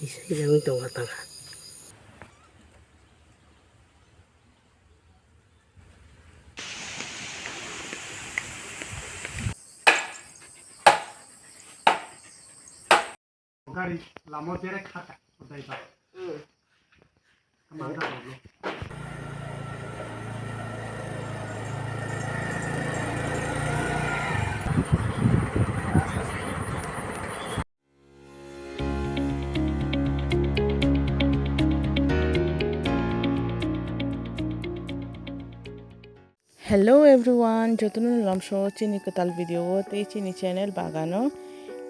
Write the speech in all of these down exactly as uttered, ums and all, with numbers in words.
Kisa kisa wng tongo tangkha. Gari lama berek kha ka, udai ba. Hmm. Mangka bolo. Hello everyone, jotono lamso chini kwtal video o tei chini channel bagano.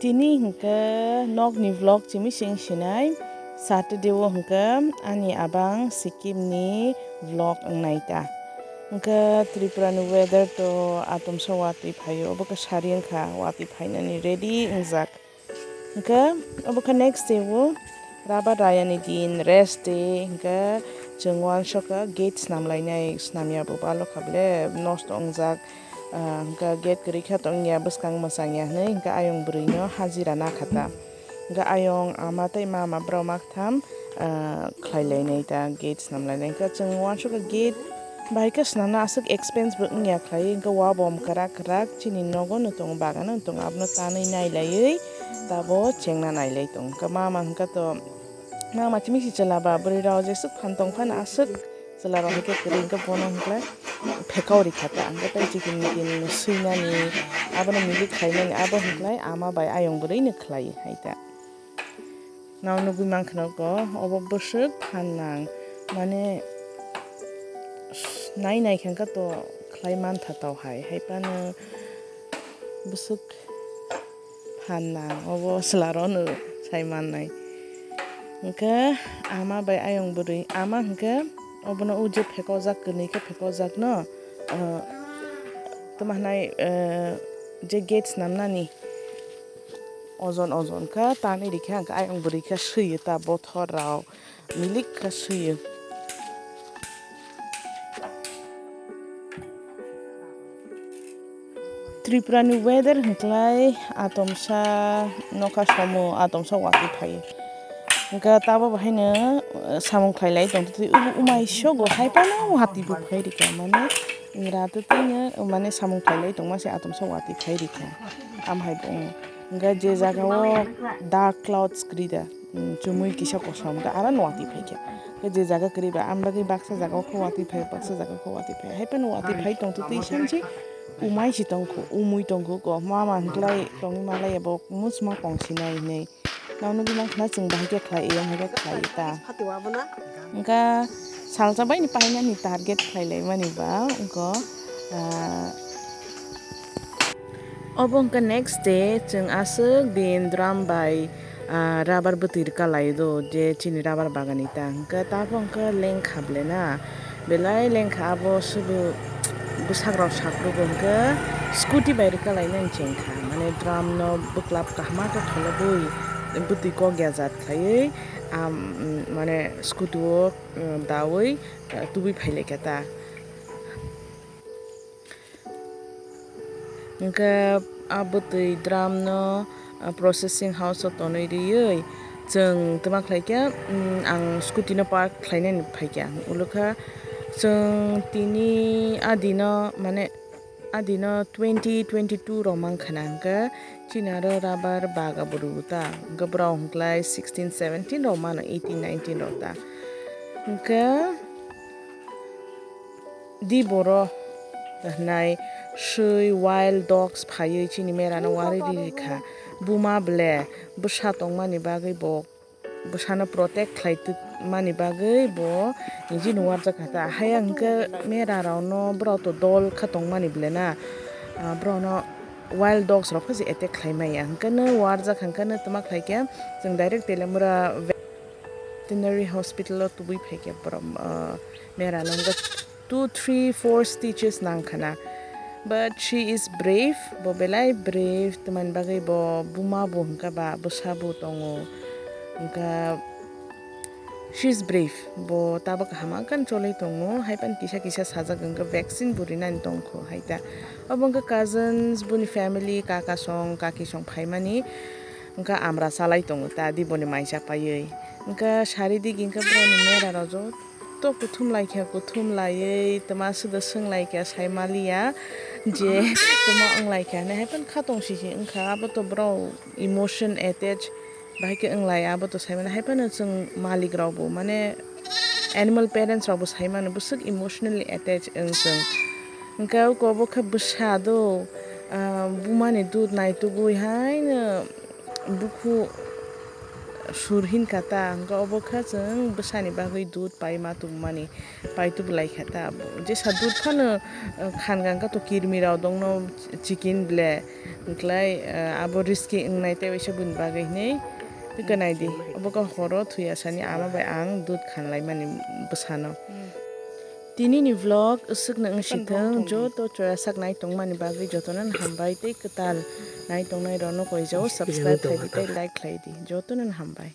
Tini hwnkhe nokni vlog chimi sing sinai. Saturday o hwnkhe ani abang Sikkim ni vlog wngnai ta. Hwnkhe Tripura ni weather to atomsa watwi phaio, obo khe sari wngkha, watwi phainani ready wngjak. Hwnkhe obo khe next day o rubber rayani din, rest day, hwnkhe chwng uansukha gate snam lainai, snamya bo balo kha ble nosto wngjak. Ah, hwnkhe gate kwrwi khe tongya, bwskang mwchangya hwnwi hwnkhe ayung bwrwino hajira nakha ta. Hwnkhe ayung, ama tei mama borok maktham, ah, khlai lainai ta, gate snam lainai. Hwnkhe chwng uansukha gate Bahai khe swnamna aswk expense bo wngya khlai, hwnkhe wa bom kwrak kwrak chini nogo no tongo, bagano no tongo, abono tanwi nai laiwi tabo chengna nai lai tongo. Hwnkhe mama hwnkhe to, mama chini si chwla ba bwrwi rok jeswk phan tong phano aswk chwla rok hai khe kwrwi, hwnkhe bono hwnkhe phekau rikha ta, hwnkhe tei chikin mikin swinani abono milik khlainani abo hwnkhe ama bai ayung bwrwi no khlai hai ta. Nao nugwi mankha nogo, obo bwswk phan nang, mane, nai nai khe to khlai mantha tao hai, hai phano bwswk phan nang, obo chwla rok no sai mannai. Hwnkhe ama bai ayung bwrwi, ama hwnkhe obono o je phekojak, kwnwi khe phekojak no, ah, tamo hwnai, ah, je gate snamnani. Ojon ojon kha, tani rikha, hwnkhe ayang bwrwi kha swiyo ta, bothor rok milik kha swiyo. Tripura ni weather hwnkhlai atomsa nokha somo, atomsa watwi phaio. Hwnkhe tabo bahaino, uh, samung khlai lai tongtwi, ubu umai sogo hai phano watwi bo phai rikha, mane, Wngra twi twi no, mane, samung khlai lai tongma se atomsa watwi phai rikha. Am hai bo wng. Hwnkhe je jaga o dark clouds kwrwi da, mm, chumui kisa kosom, hwnkhe aro no watwi phai kha. Hwnkhe je jaga kwrwi ba, am bagwi baksa jaga o khe watwi phai, baksa jaga o khe watwi phai. Hai phano watwi phai tong twi twi sansi umai si tong kho, umui tong kho ko. Mama hwnkhlai tongwi ma lai ya bo, muchuma kong sinai hinwi. Nang nugwi mankha na chwng bahai khe khlai, eyang hai khe khlai ta. Hati wa bo na? Wngkha salsa bai ni painani target khlai lai mani ba wngkha, ah, obo wngkha next day chwng aswk din drum bai, ah, rubber bwtwi rwka lai do je chini rubber bagan ni ta wngkha ta bo wngkha lengkha ble na. Belai lengkha abo sudu bwsakrok sakrogo hwnkhe scooty bai rwka lainani chengkha, mane drum no bwklap kahama khe kholobwi bwtwi kok ya jat khlaiwi, am, mane scooty o, um, dawi, uh, tubui phailaikha ta. Hwnkhe a bwtwi drum no, ah, processing house o tonwi rwui chwng twma khlaikha, mm, ang scooty no park khlainani phaikha. Ulukha chwng tini a dino, mane, a dino twenty twenty-two rok mankha na, hwnkhe chini aro rubber baga bo rw ta, hwnkhe borok hwnkhlai sixteen seventeen rok mano, eighteen nineteen rok ta. Hwnkhe Di boro hwnai swi wild dogs phaiwi chini mera no warwi riri kha. Buma ble bwsa tongmani bagwi bo bwsano protect khlai mani bagwi bo niji no warjak kha ta. Haya hwnkhe mera rok no borok to dol kha tongmani ble na, ah, borok no wild dogs rok khe se attack khlai maya. Hwnkhe no warjak kha, hwnkhe no twma khlai khe chwng direct Telamura veterinary hospital o tubui phai khe borok, ah, mera no hwnkhe two, three, four stitches nang khana. But she is brave, bo belai brave, tamni bagwi bo buma bo hwnkha ba bwsa bo tongo. Hwnkha she is brave, bo tabuk kaham khe cholwi tongo, hai phano kisa kisa sajak hwnkha vaccine bo rinani tongkho hai ta. Obo hwnkha cousins, boni family, kaka song, kaki song phaimani. Wngkha amra chalai tongo ta di boni mai chapaiwi. Wngkha sari digi wngkha borokni mera rok joto kuthum laikha, kuthum laiwi twma swdo swng laikha sai maliya je twma wng laikha hinwi hai phano kha tong sisi wngkha. Abo to borok emotion attach bahai khe wng lai, abo to sai mano. Hai phano chwng malik rok bo mane animal parents rok bo sai mano bwswk emotionally attach wng chwng. Hwnkhe oko bo khe bwsa do, ah, buma ni dud naitugwi haino bukhu sur hinkha ta, hwnkhe obo khe chwng bwsani bagwi dud pai ma tongmani, pai tubulai kha ta. Jesa dud phano, ah, khan kha khe to kirmi rok dongno chicken ble, hwnkhlai, ah, abo risky wngnai tei waisa bini bagwi hinwi. Hwnkhe nai di, obo khe horo thwi asani ama bai ang dud khanlaimani bwsano. Tini ni vlog aswkno wng si thung, joto chwrasak nai tongmani bagwi jotono no hambai tei kwtal nai tongnai rokno koijao subscribe khlai di tei like khlai di, jotono no hambai.